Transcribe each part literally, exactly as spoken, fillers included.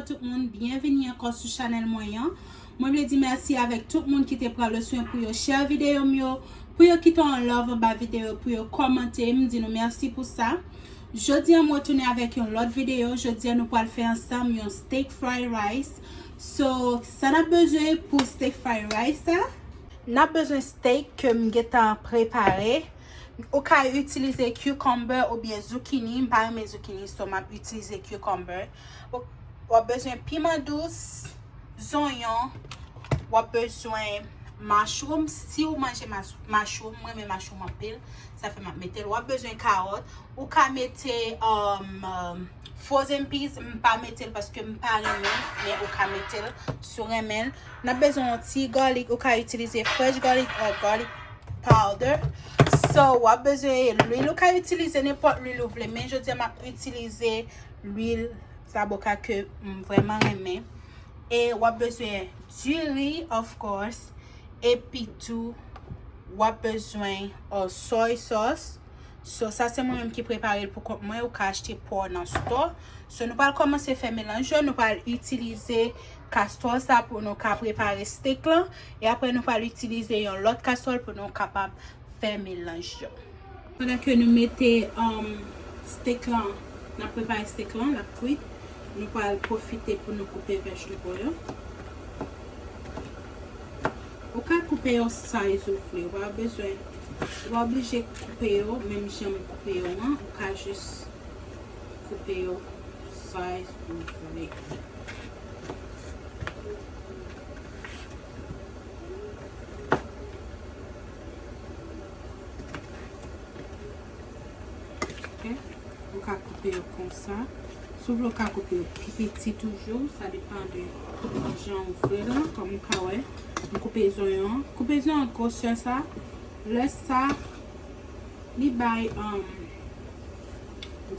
Tout moun, byenvini ankò sou chanèl mwen an. Mwen vle di mèsi avèk tout moun ki te pran le swen pou yo share videyo m yo, pou yo kite yon love anba videyo, pou yo kòmante, m di nou mèsi pou sa. Jodi a, m retounen avèk yon lòt videyo. Jodi a, nou pral fè ansanm yon steak fried rice. So, sa n ap bezwen pou steak fried rice la? N ap bezwen steak ke m gentan prepare. Ou ka itilize cucumber oubyen zucchini. M pa renmen zucchini, so m ap itilize cucumber. Ou, w ap bezwen piman dous, zonyon, w ap bezwen mushroom. Si w manje mas-, mushroom, mwen renmen mushroom anpil, sa fè m ap mete l. W ap bezwen kawòt. Ou ka mete, um, um, frozen peas, m pa mete l paske m pa renmen, men ou ka mete l si w renmen l. N ap bezwen yon ti garlic, ou ka itilize fresh garlic or garlic powder. So, w ap bezwen lwil, ou ka itilize nenpòt lwil ou vle, men jodi a m ap itilize lwil zaboka ke m vrèman renmen. E w ap bezwen diri, of course. Epi tou, w ap bezwen, uh, soy sauce. So, sa se mwen menm ki prepare l pou kont mwen. Ou ka achte pò nan store. So, nou pral kòmanse fè melanj yo. Nou pral itilize kastwòl sa pou nou ka prepare steak lan. E apre, nou pral itilize yon lòt kastwòl pou nou kapab fè melanj yo. Pandan ke nou mete, um, steak lan, n ap prepare steak lan, l ap kwit, nou pral pwofite pou nou koupe vegetable yo. Ou ka koupe yo size ou vle, ou pa bezwen, ou pa oblije koupe yo menm jan m koupe yo an, ou ka jis koupe yo size ou vle. Ok? Ou ka koupe yo konsa. Si w vle, ou ka koupe yo pi piti toujou. Sa depann de jan ou vle la. Kòm ou ka wè, m koupe zonyon an. Koupe zonyon an gwosè sa. Lè sa, li bay, um,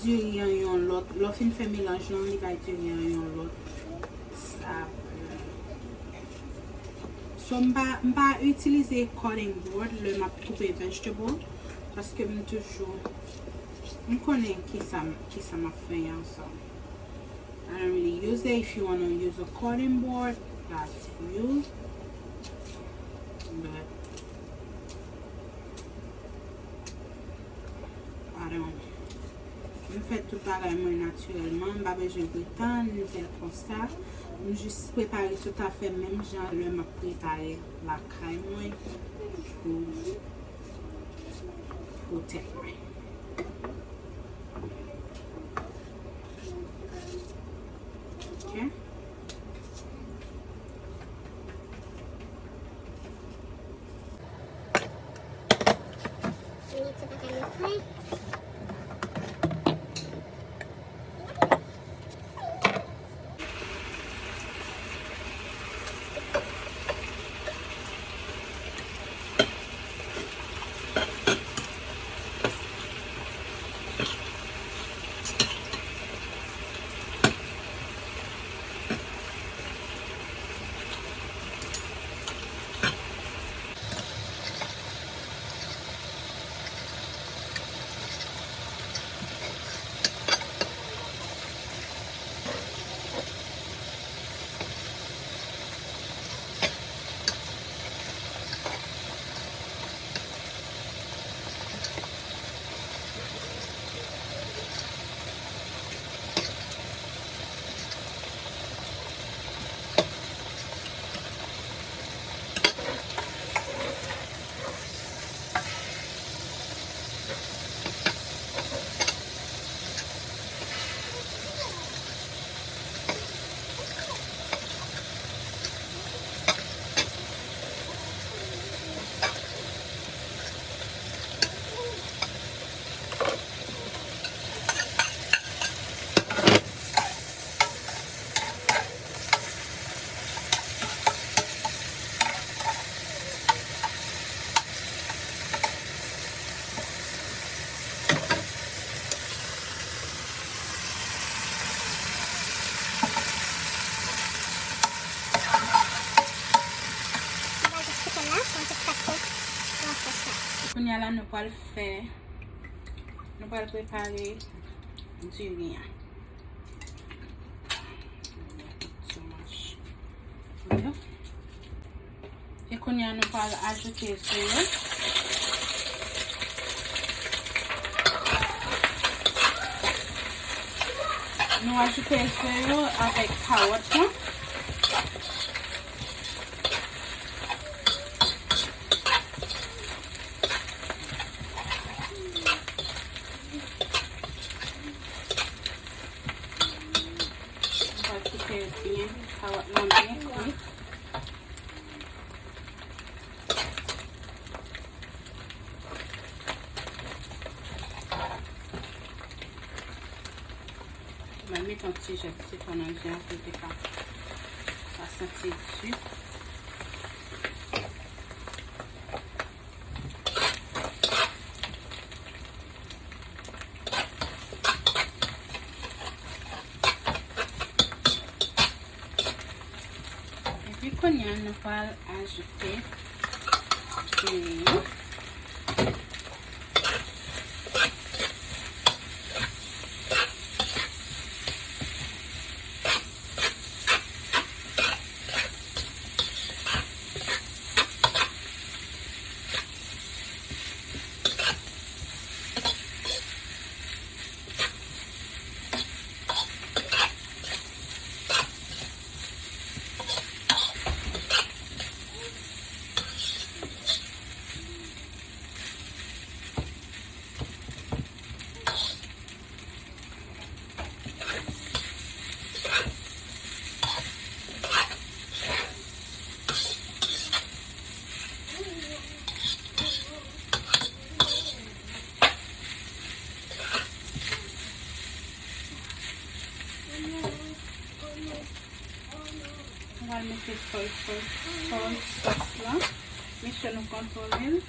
diri an yon lòt. Lè w fin fè melanj lan, li bay diri an yon lòt savè. So, m pa, m pa itilize cutting board lè m ap koupe vegetable, paske m toujou, m konnen kisa, kisa m ap fè ansanm. I don't really use it. If you wanna use a cutting board, that's you. But I don't. M fè tout bagay mwen natirèlman, m pa bezwen pretann, m fè l konsa. M jis prepare tout afè menm jan lè m ap prepare lakay mwen pou, pou tèt mwen. Ok. Kounye a la, nou pral fè, nou pral prepare diri an. Kounye a nou pral ajoute ze yo. Nou ajoute ze yo avèk kawòt lan. Nou pral kite l byen, kawòt lan byen kwi. Mwen met yon ti zès sitwon nan ze an pou l te ka pa santi l di. Epi kounye a nou pral ajoute diri. Mwen mete soy, soy, soy sauce lan. Make sure nou kontwole l.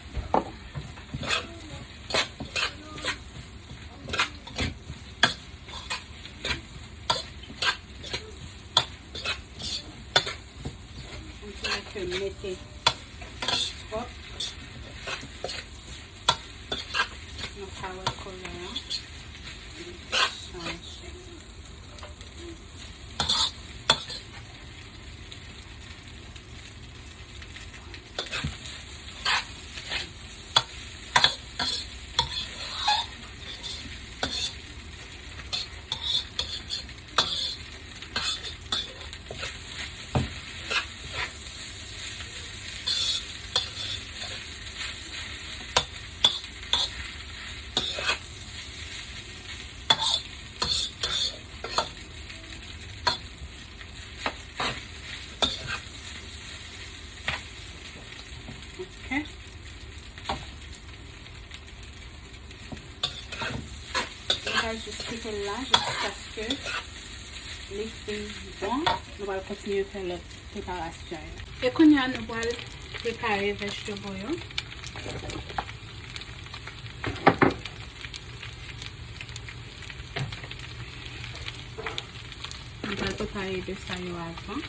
On dirait que m mete twòp. Nou ka wè koulè an. Li chanje. Ok. Nou pral jis kite l la jiskaske li fin bon. Nou pral kontinye fè lòt preparasyon yo. E kounye a nou pral prepare vegetable yo. Nou pral prepare de sa yo avan.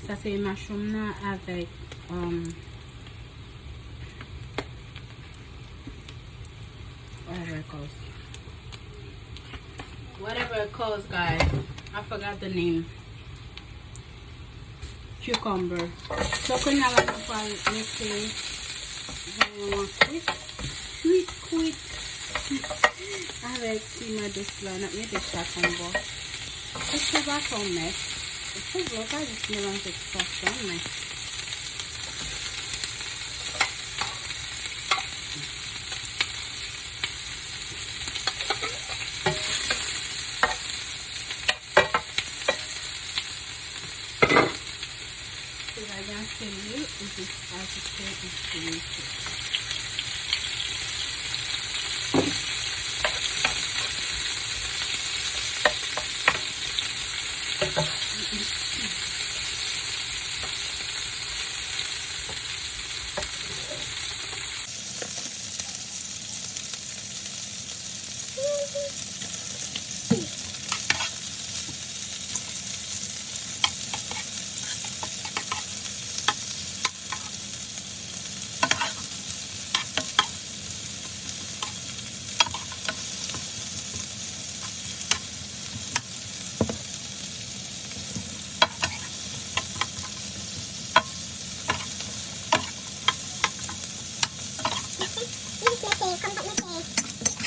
Sa se mushroom nan avèk, um, Whatever it calls. Whatever it calls, guys. I forgot the name. Cucumber. So, kounye a la, nou pral mete vanyan an kwit, kwit, kwit. Avèk piman dous la, n ap mete chak yon bò. Èske w pa fè yon mès? Ou si w vle, w ka jis melanje tout sa ansanm, men si w pa gen ase lwil, ou jis ajoute yon ti lwil tou. M jis mete, kòm m t ap mete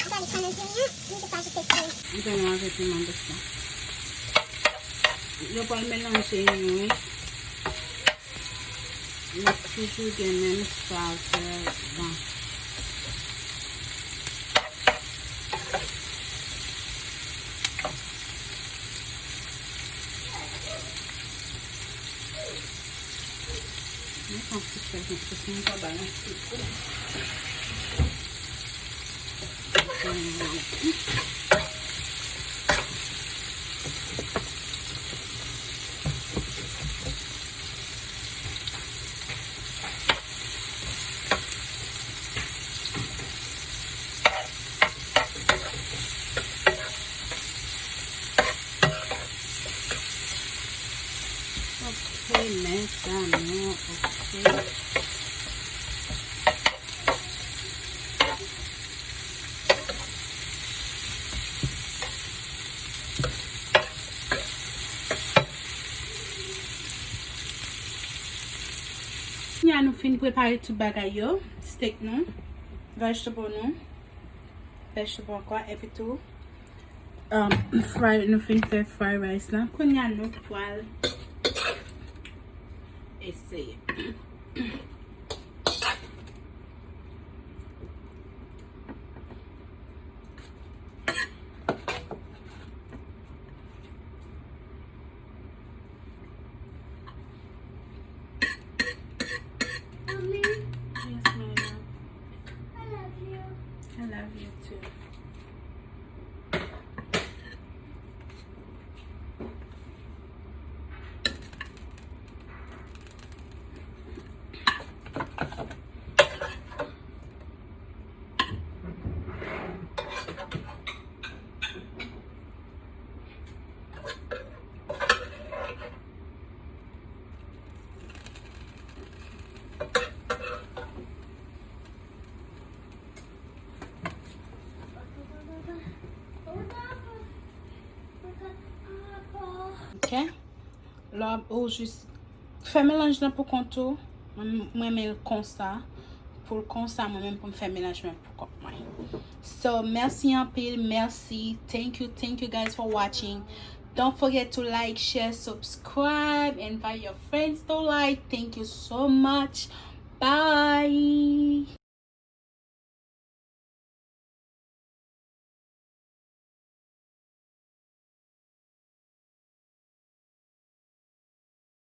garlic powder diri an, m jis ajoute ti. M te manje piman dous la. Yo pral melanje yo, wi. N ap toujou gen menm savè la. Mwen santi sèl mwen, paske mwen pa balanse tou. Ok, mezanmi, ok. Kounye a nou fin prepare tout bagay yo, steak nou, vegetable nou, vegetable ankò, epi tou, um, fry, nou fin fè fried rice la. Kounye a nou pral eseye. Mommy. Yes, my love. I love you. I love you too. Ok. Lè w ap, ou jis fè melanj lan pou kont ou. Mwen, mwen renmen l konsa. Pou l konsa, mwen menm pou m fè melanj mwen pou kont mwen. So, mèsi anpil, mèsi. Thank you, thank you guys for watching. Don't forget to like, share, subscribe, invite your friends to like. Thank you so much. Bye.